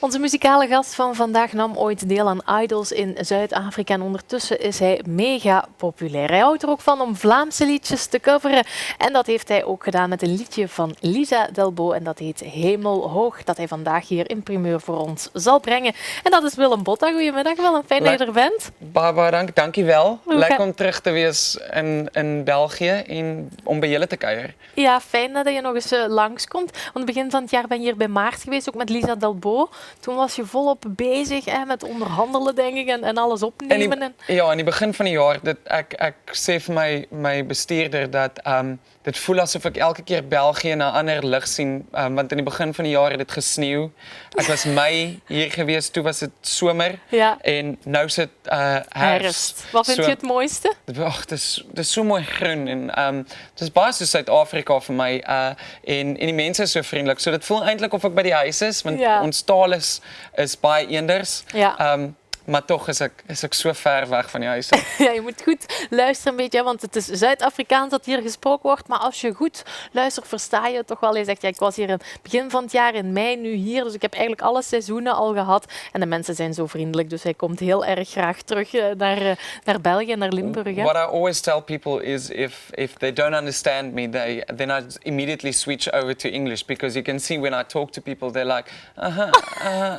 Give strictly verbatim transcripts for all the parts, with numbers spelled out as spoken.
Onze muzikale gast van vandaag nam ooit deel aan Idols in Zuid-Afrika en ondertussen is hij mega populair. Hij houdt er ook van om Vlaamse liedjes te coveren en dat heeft hij ook gedaan met een liedje van Lisa Delbo en dat heet Hemelhoog, dat hij vandaag hier in primeur voor ons zal brengen. En dat is Willem Botta. Goedemiddag Willem, fijn dat je er bent. Barbara, dank, dankjewel. Lekker om terug te wees in, in België, in, om bij jullie te kuieren. Ja, fijn dat je nog eens eh, langskomt. Want begin van het jaar ben je hier bij Maart geweest, ook met Lisa Delbo. Toen was je volop bezig hè, met onderhandelen, denk ik, en, en alles opnemen. En die, ja, in het begin van het jaar, dat, ik, ik zei van mijn, mijn bestuurder dat ehm, dit voel asof ik elke keer België naar ander lucht zie. Ehm, want in het begin van het jaar had het gesneeuwd. Ik was mei hier geweest, toen was het zomer. Ja. En nu is het eh, herfst. Herfst. Wat vind je het mooiste? Och, het is, het is zo mooi groen. En, ehm, het is basis Zuid-Afrika voor mij. Eh, en, en die mensen zijn zo vriendelijk. Zo, dat voelt eindelijk of ik bij die huis is, want ons taal is, is bij anders. Ja. Ehm, maar toch is ik, is ik zo ver weg van die huis. Ja, je moet goed luisteren een beetje, hè, want het is Zuid-Afrikaans dat hier gesproken wordt. Maar als je goed luistert, versta je het toch wel. Je zegt, ja, ik was hier in het begin van het jaar, in mei, nu hier. Dus ik heb eigenlijk alle seizoenen al gehad. En de mensen zijn zo vriendelijk, dus hij komt heel erg graag terug eh, naar, eh, naar België, naar Limburg. Hè? What I always tell people is if, if they don't understand me, they, then I immediately switch over to English because you can see when I talk to people, they're like, uh-huh, uh-huh,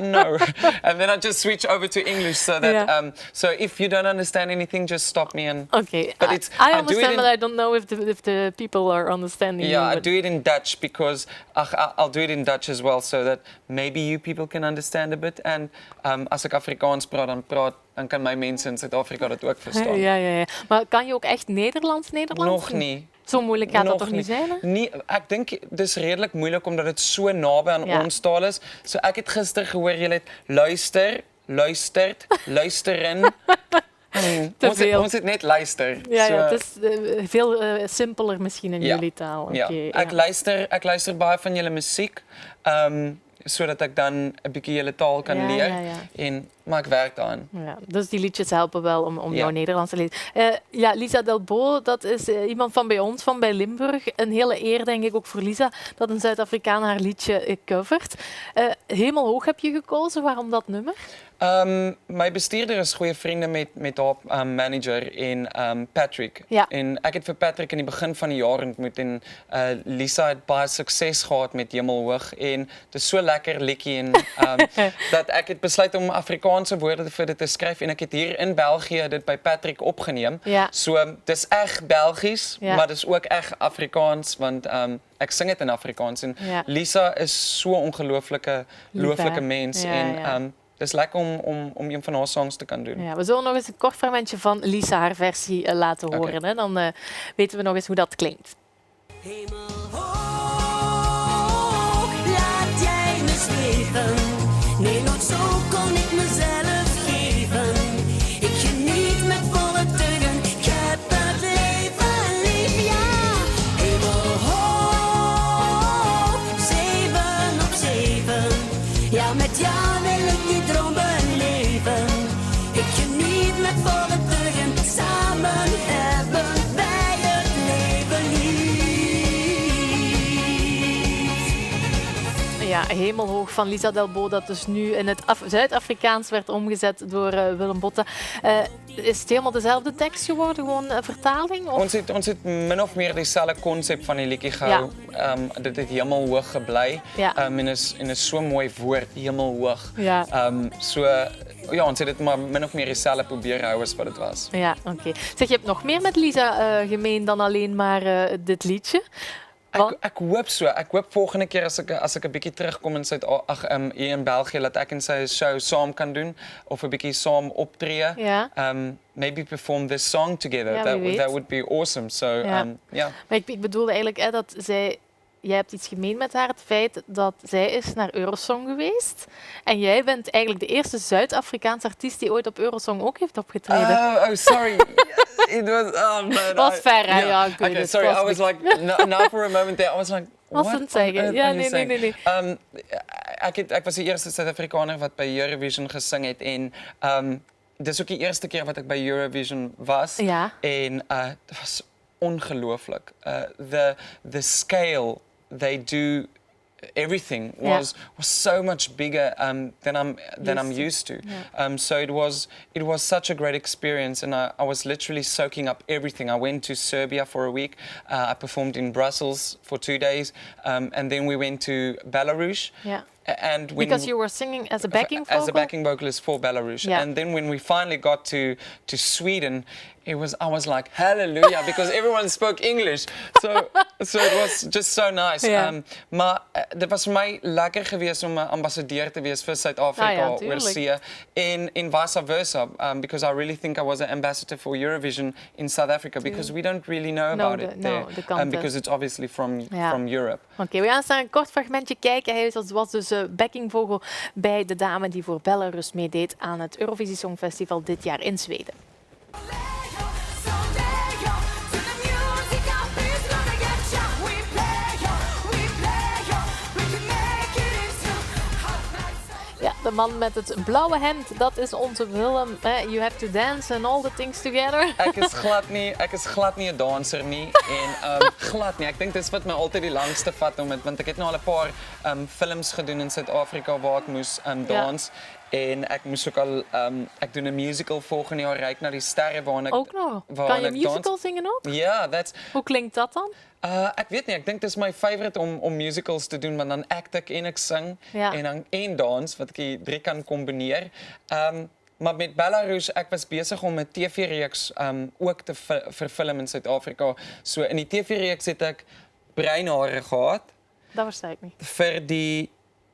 no. And then I just switch over to English so that, yeah. Um, so if you don't understand anything, just stop me and... Okay, but I, it's, I understand, but I don't know if the, if the people are understanding you. Yeah, I do it in Dutch because I, I, I'll do it in Dutch as well so that maybe you people can understand a bit. En um, als ik Afrikaans praat, dan praat, dan kan mijn mensen in Zuid-Afrika dat ook verstaan. Ja, ja, ja. Maar kan je ook echt Nederlands, Nederlands? Nog niet. Zo moeilijk gaat dat toch niet zijn, hè? Nee, ik denk, het is redelijk moeilijk omdat het zo nabij aan ons taal is. Zo, ik het gisteren gehoord, jullie luister, luistert, luisteren. Hmm, te veel. Ons het net luister. Ja, ja, het is eh, veel eh, simpeler misschien in jullie taal. Ja. Oké, ja. Ik luister, ik luister bij van jullie muziek, ehm, zodat ik dan een beetje jullie taal kan leren. Ja, ja. En, maar ik werk aan. Ja, dus die liedjes helpen wel om, om jouw Nederlands te leren. Eh, ja, Lisa Delbo, dat is eh, iemand van bij ons, van bij Limburg. Een hele eer, denk ik, ook voor Lisa, dat een Zuid-Afrikaan haar liedje eh, covert. Eh, Hemelhoog heb je gekozen. Waarom dat nummer? Ehm, mijn bestuurder is goede vrienden met, met haar ehm, manager in ehm, Patrick. Ja. En ik heb voor Patrick in het begin van het jaar ontmoet. En eh, Lisa heeft baie succes gehad met Hemelhoog. En het is zo lekker, Likkie. En ehm, dat ik het besluit om Afrikaanse woorden voor dit te schrijven. En ik heb hier in België dit bij Patrick opgenomen. Ja. So, ehm, het is echt Belgisch, ja. Maar het is ook echt Afrikaans. Want ehm, ik zing het in Afrikaans. En ja. Lisa is zo'n ongelooflijke, lief, hè? Lieflijke mens. Ja, en ja. Ehm, het is lekker om, om, om een van haar songs te kunnen doen. Ja, we zullen nog eens een kort fragmentje van Lisa haar versie eh, laten horen. Oké. Hè? Dan eh, weten we nog eens hoe dat klinkt. Hemelhoog, laat jij me zweven. Nee, nooit zo kon ik mezelf geven. Ik geniet met volle teugen, ik heb het leven lief, ja. Hemelhoog, zeven op zeven. Ja, met jou wil ik die droom beleven. Ik geniet met volle teugen, samen hebben wij het leven lief. Ja, Hemelhoog van Lisa Delbo, dat dus nu in het Af- Zuid-Afrikaans werd omgezet door eh, Willem Botta. Eh, is het helemaal dezelfde tekst geworden, gewoon een vertaling? Of? Ons het, ons het min of meer dezelfde concept van die liedje gehou. Ja. Ehm, dit het hemelhoog geblei. Ja. Ehm, en is, en is so mooi woord, hemelhoog. Ja. Ehm, so, ja, ons het dit maar min of meer dieselfde probeer hou as wat dit was. Ja, oké. Zeg, je hebt nog meer met Lisa eh, gemeen dan alleen maar eh, dit liedje? Ek, ek hoop so. Ek hoop volgende keer as ek as ek 'n bietjie terugkom in Suid ag um, hier in België, dat ek en sy 'n show saam kan doen of 'n bietjie saam optree. Ja. Um, maybe perform this song together. Ja, that, wie weet. That would be awesome. So, ja. Um, ja. Maar ik, ik bedoelde eigenlijk hè, dat zij, jij hebt iets gemeen met haar, het feit dat zij is naar Eurosong geweest. En jij bent eigenlijk de eerste Zuid-Afrikaanse artiest die ooit op Eurosong ook heeft opgetreden. Oh, oh, sorry. It was, oh, man, was I- ver, hè? Yeah. Ja, ik weet Okay, het. Sorry, I was like, no, now for a moment there, I was like, wat aan het zeggen? What on earth are you saying? Ja, nee, nee, nee, nee. Um, ek het, ek was die eerste Suid-Afrikaner wat by Eurovision gesing het en um, dis ook die eerste keer wat ek by Eurovision was. Ja. En uh, dit was ongelooflik. Uh, the the scale they do everything was was so much bigger, um, than I'm than I'm used to. Um, so it was it was such a great experience, and I, I was literally soaking up everything. I went to Serbia for a week. Uh, I performed in Brussels for two days, um, and then we went to Belarus. Yeah. A- And when, Because you were singing as a backing vocal? As a backing vocalist for Belarus. Yeah. And then when we finally got to to Sweden, it was I was like, "Hallelujah," because everyone spoke English. So so it was just so nice. Yeah. Um, maar eh, dit was vir my lekker gewees om 'n ambassadeur te wees vir Suid-Afrika Ah, ja, oor tuurlik. see. En en vice versa, um, because I really think I was an ambassador for Eurovision in South Africa, because we don't really know No, about de- it no, there, de kant, um, hè. Because it's obviously from Ja. from Europe. Oké, we gaan eens naar een kort fragmentje kijken. Hij was dus eh, backingvogel bij de dame die voor Belarus meedeed aan het Eurovisie Songfestival dit jaar in Zweden. Ja, de man met het blauwe hemd, dat is onze Willem. Eh, you have to dance and all the things together. Ek is glad nie, ek is glad nie 'n danser nie en um, glad nie. Ek dink dis wat my altyd die langste vat om dit, want ek het nou al 'n paar um, films gedoen in Suid-Afrika waar ek moes um, Ja. dans en ek moes ook al um, ek doen 'n musical volgende jaar, Reik na die sterre, waar ek Ook nog. waar Kan je ek dans. Musical zingen ook? Ja, that's Hoe klinkt dat dan? Uh, ek weet nie, ek dink dis my favourite om om musicals te doen, want dan act ek en ek sing Ja. en dan en dans, wat ek die drie kan kombineer. Um maar met Belarus, ek was besig om 'n T V-reeks um ook te fi- verfilm in Suid-Afrika. So in die T V-reeks het ek breinhare gehad Dat versta ik niet. vir die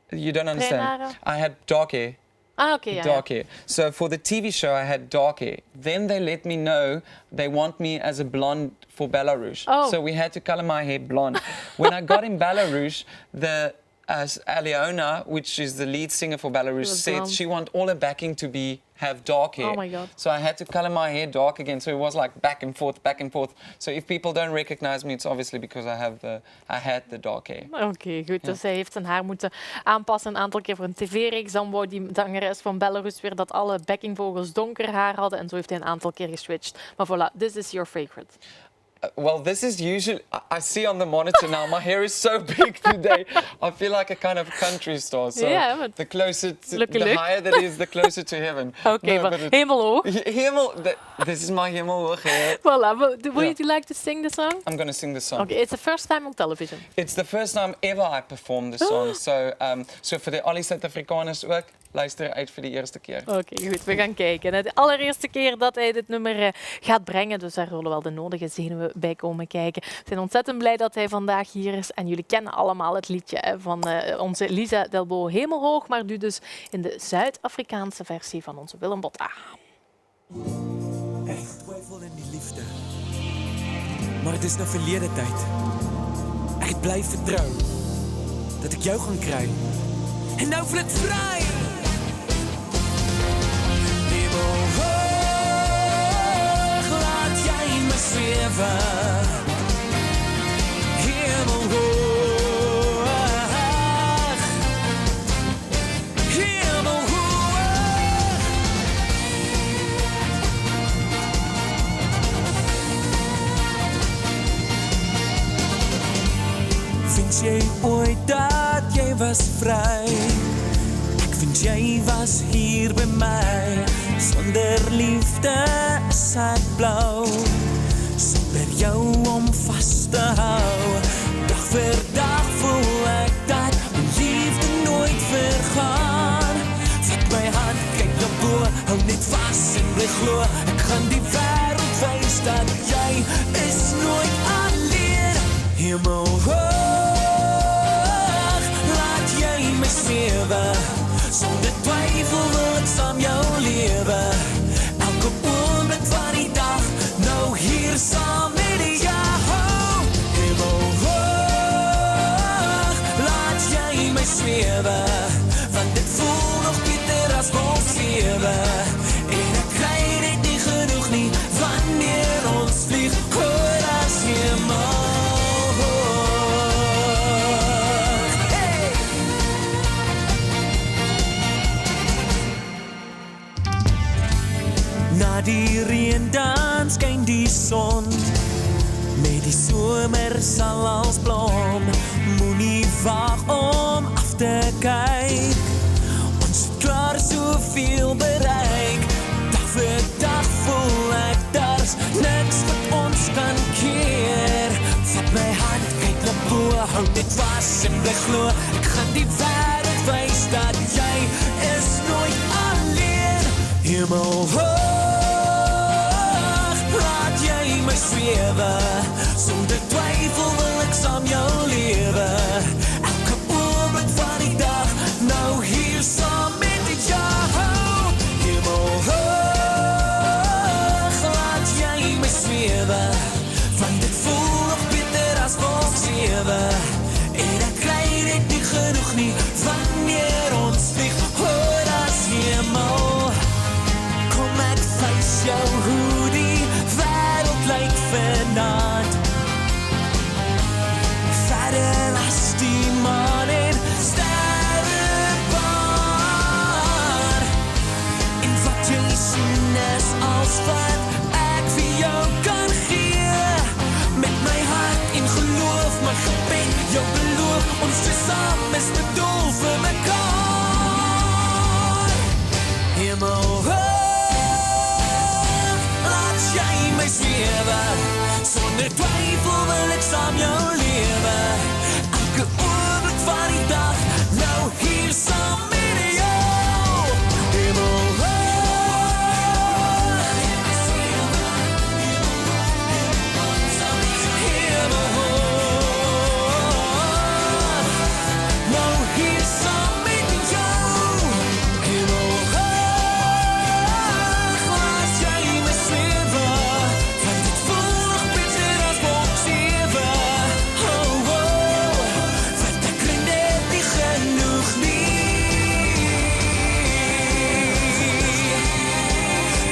you don't understand. Breinhare? I had dark hair. Ah, oké, ja, ja. Dark hair. So for the T V show, I had dark hair. Then they let me know they want me as a blonde for Belarus. Oh. So we had to color my hair blonde. When I got in Belarus, the as Aliona, which is the lead singer for Belarus, Was said blonde. She want all her backing to be have dark hair. Oh my God. So I had to color my hair dark again. So it was like back and forth, back and forth. So if people don't recognize me, it's obviously because I have the I had the dark hair. Oké, goed. Dus hij heeft zijn haar moeten aanpassen een aantal keer voor een tv-reeks. Dan wou die zangeres van Belarus weer dat alle backingvogels donker haar hadden. En zo heeft hij een aantal keer geswitcht. Maar voilà, this is your favorite. Uh, well, this is usually I, I see on the monitor now. My hair is so big today. I feel like a kind of country star. So Yeah, but the closer, to, look, the look. higher that is, the closer to heaven. Oké, No, maar but it- helemaal hoog. He- Hemelhoog. Th- This is my hemelhoog hair. Voilà, but do- would Ja. you like to sing the song? I'm gonna sing the song. Okay, it's the first time on television. It's the first time ever I performed this song. So, um, so vir die al die Suid-Afrikaners ook, luister uit vir die eerste keer. Oké, goed, we gaan kijken. De allereerste keer dat hij dit nummer eh, gaat brengen, dus daar zullen wel de nodige zenuwen bij komen kijken. We zijn ontzettend blij dat hij vandaag hier is. En jullie kennen allemaal het liedje hè, van eh, onze Lisa Delbo, Hemelhoog, maar nu dus in de Zuid-Afrikaanse versie van onze Willem Botha. Ek twyfel in die liefde. Maar dit is nou verlede tyd. Ek het bly vertrou dat ek jou gaan kry. En nou vlug vry. Hemelhoog, laat jy my swewe. Hemelhoog. Hemelhoog. Vind jy ooit dat jy was vry? Ek vind jy was hier by my. Sonder liefde is ek blou. Sonder jou om vas te hou. Dag vir dag voel ek dat my liefde nooit vergaan. Vat my hand, kyk na bo, hou net vas en bly glo. Ek gaan die wêreld wys dat jy is nooit alleen. Hemelhoog, laat jy my swewe. Sonder twyfel wil ek saam jou lewe. Elke oomblik van die dag, nou hier saam met jou. Hemelhoog, laat jy my swewe, want dit voel nog beter as ons lewe. En ek kry net nie genoeg nie wanneer ons vlieg hoër as hemelhoog. Hey! Na die reën dan skyn die son. Net die somer sal als blom. Nie wag om af te kyk. Ons het klaar soveel bereik. Dag vir dag voel ek daar's niks wat ons kan keer. Vat my hand, kyk na bo, hou dit vas en bly glo. Ek gaan die wêreld wys dat jy is nooit alleen. Hemelhoog, laat jy my swewe. Sonder twyfel wil ek saam jou lewe. Elke oomblik van die dag, nou hier saam met jou. Hemelhoog, laat jy my swewe. Want dit voel nog beter as nog sewe. En ek kry dit nie genoeg nie, wanneer ons vlieg hoër as hemel. Kom ek wys jou hoe die wêreld lyk vanaand. Verder as die maan en sterrebaan. En wat jy sien is als wat ek vir jou kan gee. Met my hart en geloof, my gebed, jou beloof, ons tesame is bedoel vir mekaar. Hemelhoog, laat jy my swewe. Sonder twyfel wil ek saam jou lewe. Elke oomblik van die dag, nou hier saam met jou. Hemelhoog, hemelhoog, nou hier saam met jou. Hemelhoog, laat jy my swewe. Want dit voel nog beter as nog sewe. Oh, oh. Want ek kry net nie genoeg nie.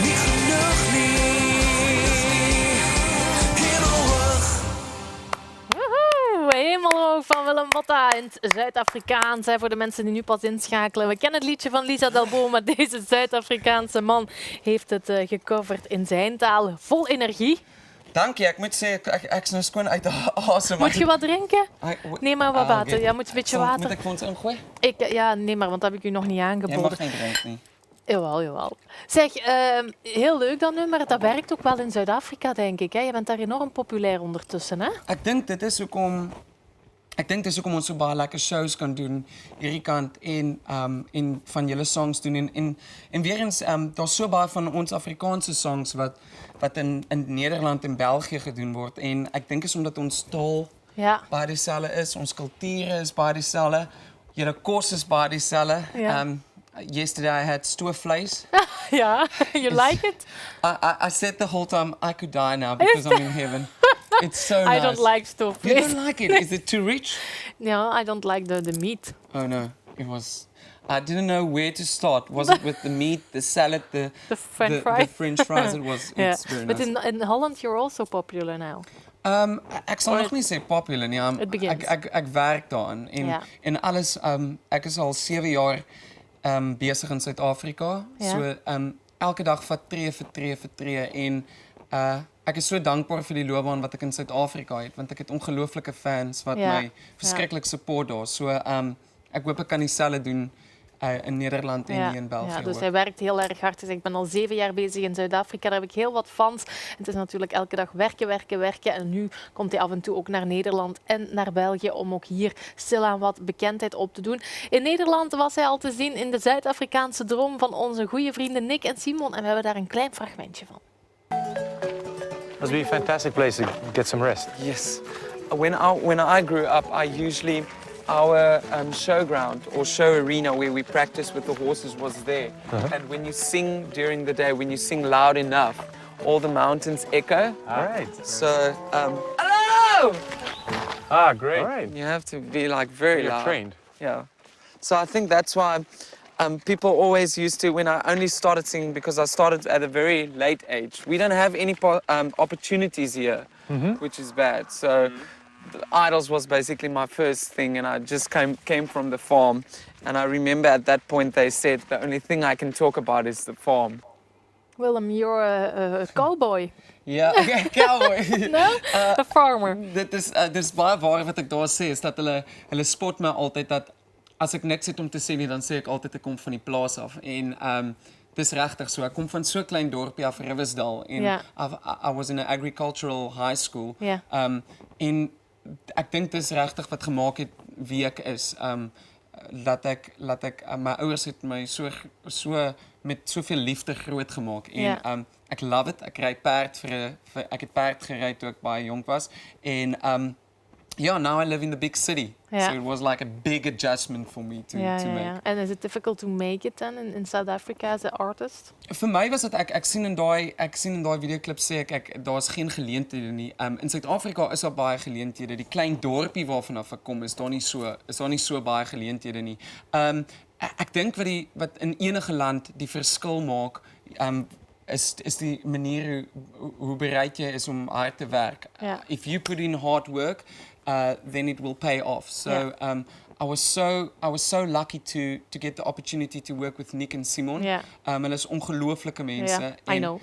Nie genoeg nie. Hemelhoog. Woehoe, Hemelhoog van Willem Botha in het Zuid-Afrikaans, hè, voor de mensen die nu pas inschakelen. We kennen het liedje van Lisa Delbo, maar deze Zuid-Afrikaanse man heeft het, eh, gecoverd in zijn taal, vol energie. Dankie, ek moet sê ek, ek, ek is nou skoon uit asem. Moet je wat drinken? Ek, w- Neem maar wat ah, water. Oké. Ja, moet je een beetje water. Moet ek vir ons ingooi? Ik, ja, nee, maar, want dat heb ik u nog niet aangeboden. Jy mag nie drink nie. Jawel, jawel. Zeg, ehm, heel leuk dat nummer. Dat werkt ook wel in Zuid-Afrika, denk ik, hè? Je bent daar enorm populair ondertussen, hè? Ek dink dit is hoekom ek dink dis hoekom ons so baie lekker shows kan doen hierdie kant en, ehm, en van julle songs doen en, en, en weer eens, ehm, daar's so baie van ons Afrikaanse songs wat, wat in, in Nederland en België gedoen word en ek dink is omdat ons taal Ja. baie dieselfde is, ons kulture is baie dieselfde, julle kos is baie dieselfde. Ja. Ehm, yesterday I had stoofvleis. Yeah, you like it? I, I, I said the whole time, "I could die now because I'm in heaven." It's so nice. I don't like stoofvleis. You don't like it? Is it too rich? No, I don't like the, the meat. Oh no, it was. I didn't know where to start. Was it with the meat, the salad, the The French the, fries? The French fries? It was. Yeah. It's very nice. But in, in Holland, you're also popular now. Ehm, ek sal nog nie sê popular nie. Ehm, it begins. Ek, ek, ek werk daaraan en, Ja. en alles, ehm, ek is al sewe jaar, ehm, besig in Suid-Afrika. Ja. So, ehm, elke dag vat tree vir tree vir tree en, eh, ek is so dankbaar vir die loopbaan wat ek in Suid-Afrika het, want ek het ongelooflike fans wat Ja. my Ja. verskriklik support daar. So, ehm, ek hoop ek kan dieselfde doen, eh, in Nederland en Ja, hier in België ja, dus ook. Hij werkt heel erg hard. Hij zegt, "Ik ben al zeven jaar bezig in Zuid-Afrika, daar heb ik heel wat fans." En het is natuurlijk elke dag werken, werken, werken. En nu komt hij af en toe ook naar Nederland en naar België om ook hier stilaan wat bekendheid op te doen. In Nederland was hij al te zien in de Zuid-Afrikaanse Droom van onze goede vrienden Nick en Simon. En we hebben daar een klein fragmentje van. Must be a fantastic place to get some rest. Yes. When I, when I grew up, I usually, our, um, showground or show arena where we practice with the horses was there. Uh-huh. And when you sing during the day, when you sing loud enough, all the mountains echo. All right. So, um, hello! Ah, great. All right. You have to be, like, very You're loud. Trained. Yeah. So I think that's why, um, people always used to, when I only started singing, because I started at a very late age. We don't have any po-, um, opportunities here, Mm-hmm. which is bad. So the Idols was basically my first thing, and I just came, came from the farm. And I remember at that point they said, "The only thing I can talk about is the farm." Willem, you're a, a cowboy. Ja, okay, cowboy. No? A farmer. Dit is, uh, dit is baie waar wat ek daar sê, is dat hulle, hulle spot my altyd dat as ek niks het om te sê nie, dan sê ek altyd ek kom van die plaas af. En um, dis regtig so. Ek kom van so 'n klein dorpie af, Riversdale. En Ja. I, I was in an agricultural high school. Ja. Um, en ek dink dis regtig wat gemaak het wie ek is. Um, dat ek, dat ek uh, my ouers het my so, so met soveel liefde groot gemaak. En Ja. um, ek love it. Ek ry perd vir, 'n- vir ek het perd gery toe ek baie jonk was. En um, yeah, now I live in the big city. Ja. So it was like a big adjustment for me to, Ja, to ja, make. Ja. And is it difficult to make it then in, in South Africa as an artist? Vir my was dit ek ek sien in daai ek sien in daai videoklip sê ek ek daar's geen geleenthede nie. Um in Suid-Afrika is daar baie geleenthede. Die klein dorpie waarvan af ek kom is daar nie so is daar nie so baie geleenthede nie. Um ek, ek dink wat die wat in enige land die verskil maak, um is is die manier hoe hoe bereid jy is om hard te werk. Ja. If you put in hard work, uh, then it will pay off. So Ja. um I was so I was so lucky to to get the opportunity to work with Nick and Simon. Ja. Um hulle is ongelooflike mense. Ja, I know.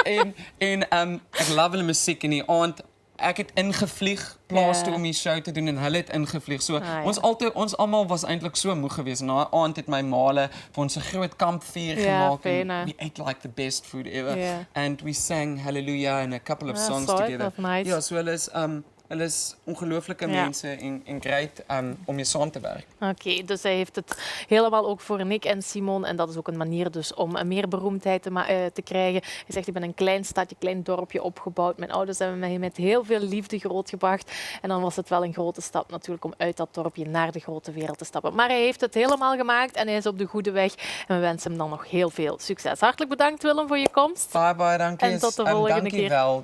En en um ek love hulle musiek en die aand ek het ingevlieg plaas Ja. toe om die show te doen en hulle het ingevlieg. So Ah, ja. ons altyd ons almal was eintlik so moeg geweest. Na aand het my maale vir ons 'n groot kampvuur Ja, gemaak fyn, en hè. We ate like the best food ever. Ja. And we sang Hallelujah and a couple of Ja, songs saw it, together. That's nice. Ja, so hulle is um hulle is ongelooflike Ja. mense en en great um om mee saam te werk. Oké, dus hij heeft het helemaal ook voor Nick en Simon. En dat is ook een manier dus om eh, meer beroemdheid te, ma- eh, te krijgen. Hij zegt, ik ben in een klein stadje, klein dorpje opgebouwd. Mijn ouders hebben mij met heel veel liefde grootgebracht. En dan was het wel een grote stap natuurlijk om uit dat dorpje naar de grote wereld te stappen. Maar hij heeft het helemaal gemaakt en hij is op de goede weg. En we wensen hem dan nog heel veel succes. Hartelijk bedankt, Willem, voor je komst. Bye bye, dankie. En tot de Um, volgende dankie keer. Wel.